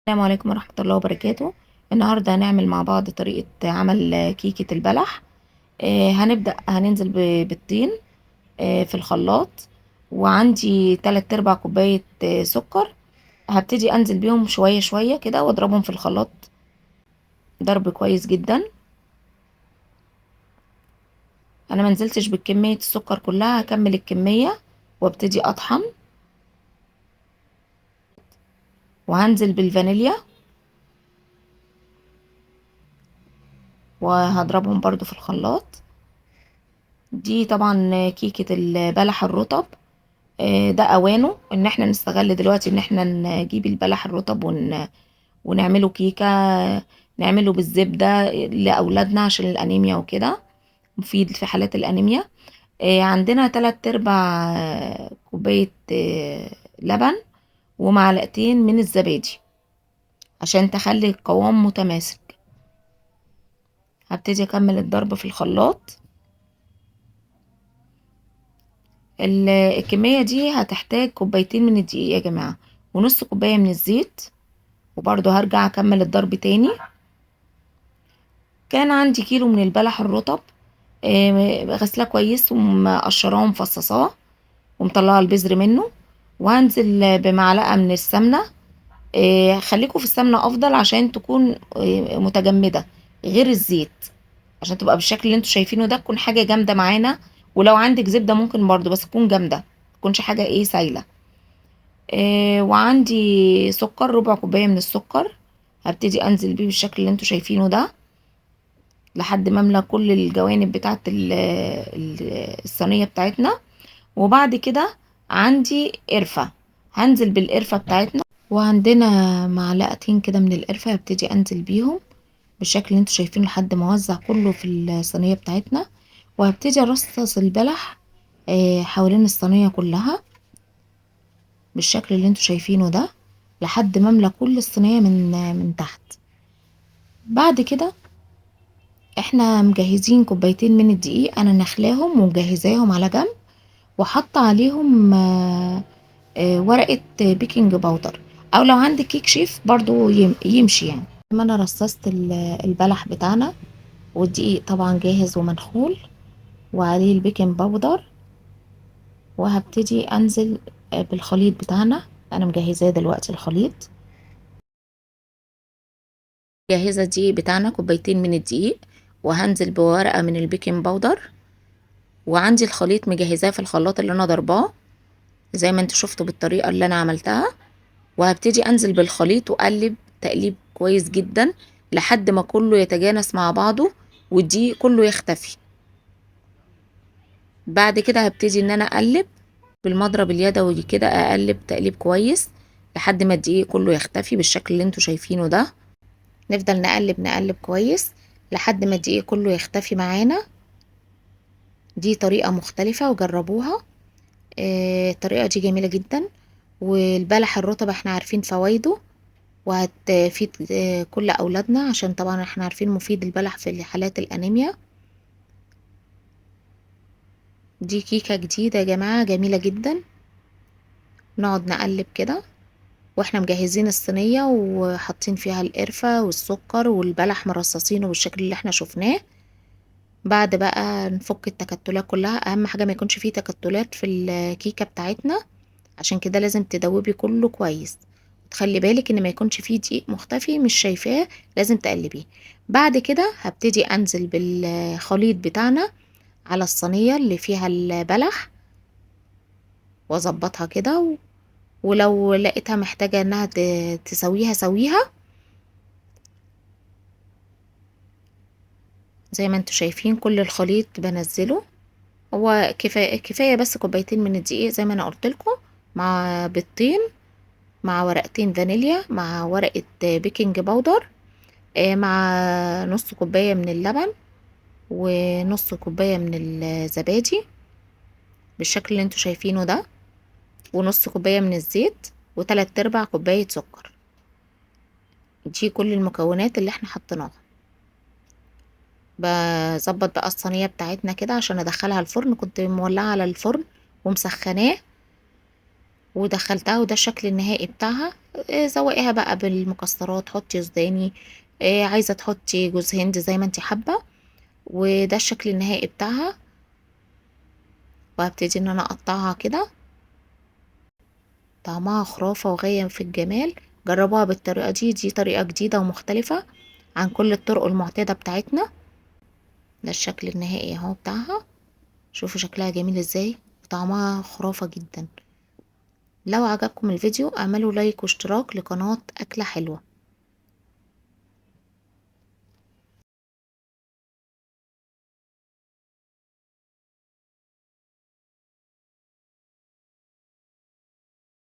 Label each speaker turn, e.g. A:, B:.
A: السلام عليكم ورحمة الله وبركاته. النهاردة هنعمل مع بعض طريقة عمل كيكة البلح. هنبدأ هننزل بالطين في الخلاط، وعندي 3/4 كوباية سكر. هبتدي انزل بيهم شوية شوية كده واضربهم في الخلاط ضرب كويس جدا. انا ما نزلتش بالكمية السكر كلها، هكمل الكمية وابتدي اطحن، وهنزل بالفانيليا وهضربهم برضو في الخلاط. دي طبعا كيكة البلح الرطب، ده اوانه ان احنا نستغل دلوقتي ان احنا نجيب البلح الرطب ونعمله كيكة، نعمله بالزبدة لأولادنا عشان الأنيميا وكده، مفيد في حالات الأنيميا. عندنا 3/4 كوباية لبن ومعلقتين من الزبادي عشان تخلي القوام متماسك. هبتدي اكمل الضرب في الخلاط. الكمية دي هتحتاج كوبايتين من الدقيق يا جماعة، ونص كوباية من الزيت، وبرضو هرجع اكمل الضرب تاني. كان عندي كيلو من البلح الرطب، غسلاه كويس ومقشراه ومفصصاه ومطلعه البذر منه، وهنزل بمعلقة من السمنة. خليكم في السمنة افضل عشان تكون متجمدة غير الزيت، عشان تبقى بالشكل اللي انتوا شايفينه ده، تكون حاجة جامدة معانا. ولو عندك زبدة ممكن برضو، بس تكون جامدة، ما تكونش حاجة سايلة. وعندي سكر، ربع كوباية من السكر، هبتدي انزل بيه بالشكل اللي انتوا شايفينه ده لحد ما املى كل الجوانب بتاعت الصينية بتاعتنا. وبعد كده عندي قرفة، هنزل بالقرفة بتاعتنا، وعندنا معلقتين كده من القرفة هبتدي انزل بيهم بالشكل اللي انتوا شايفينه لحد ما اوزع كله في الصينية بتاعتنا. وهبتدي ارصص البلح حوالين الصينية كلها بالشكل اللي انتوا شايفينه ده لحد ما املى كل الصينية من تحت. بعد كده احنا مجهزين كوبايتين من الدقيق، انا نخلاهم ومجهزاهم على جنب، وحاطه عليهم ورقه baking powder، او لو عندك كيك شيف برضو يمشي. ما انا رصصت البلح بتاعنا، والدقيق طبعا جاهز ومنخول وعليه ال baking powder، وهبتدي انزل بالخليط بتاعنا. انا مجهزاه دلوقتي الخليط، جاهزه الدقيق بتاعنا كوبايتين من الدقيق، وهنزل بورقه من ال baking powder، وعندي الخليط مجهزاه في الخلاط اللي انا ضرباه زي ما انتوا شفتوا بالطريقه اللي انا عملتها. وهبتدي انزل بالخليط واقلب تقليب كويس جدا لحد ما كله يتجانس مع بعضه والدقيق كله يختفي. بعد كده هبتدي ان انا اقلب بالمضرب اليدوي كده، اقلب تقليب كويس لحد ما الدقيق كله يختفي بالشكل اللي انتوا شايفينه ده. نفضل نقلب نقلب كويس لحد ما الدقيق كله يختفي معانا. دي طريقة مختلفة وجربوها، الطريقة دي جميلة جدا. والبلح الرطب احنا عارفين فوايده وهتفيد كل أولادنا، عشان طبعا احنا عارفين مفيد البلح في حالات الأنيميا. دي كيكة جديدة يا جماعة جميلة جدا. نقعد نقلب كده واحنا مجهزين الصينية وحاطين فيها القرفة والسكر والبلح مرصصينه بالشكل اللي احنا شفناه. بعد بقى نفك التكتلات كلها، اهم حاجة ما يكونش فيه تكتلات في الكيكة بتاعتنا، عشان كده لازم تدوبي كله كويس. تخلي بالك ان ما يكونش فيه دقيق مختفي مش شايفاه، لازم تقلبيه. بعد كده هبتدي انزل بالخليط بتاعنا على الصينية اللي فيها البلح واظبطها كده، ولو لقيتها محتاجة انها تسويها سويها زي ما انتوا شايفين. كل الخليط بنزله، هو كفاية بس كوبايتين من الدقيق زي ما انا قلت لكم، مع بيضتين، مع ورقتين فانيليا، مع ورقة baking powder، مع نص كوباية من اللبن ونص كوباية من الزبادي بالشكل اللي انتوا شايفينه ده، ونص كوباية من الزيت، وتلات ارباع كوباية سكر. دي كل المكونات اللي احنا حطيناها. بظبط بقى الصينية بتاعتنا كده عشان ادخلها الفرن، كنت مولعة على الفرن ومسخناه. ودخلتها، وده الشكل النهائي بتاعها. زوقيها بقى بالمكسرات، حطي سوداني، عايزة تحطي جوز هند زي ما انت حابة. وده الشكل النهائي بتاعها. وهبتدي ان انا اقطعها كده. طعمها خرافة وغاية في الجمال. جربوها بالطريقة دي، دي طريقة جديدة ومختلفة عن كل الطرق المعتادة بتاعتنا. ده الشكل النهائي اهو بتاعها، شوفوا شكلها جميل ازاي وطعمها خرافة جدا. لو عجبكم الفيديو اعملوا لايك واشتراك لقناة أكلة حلوة.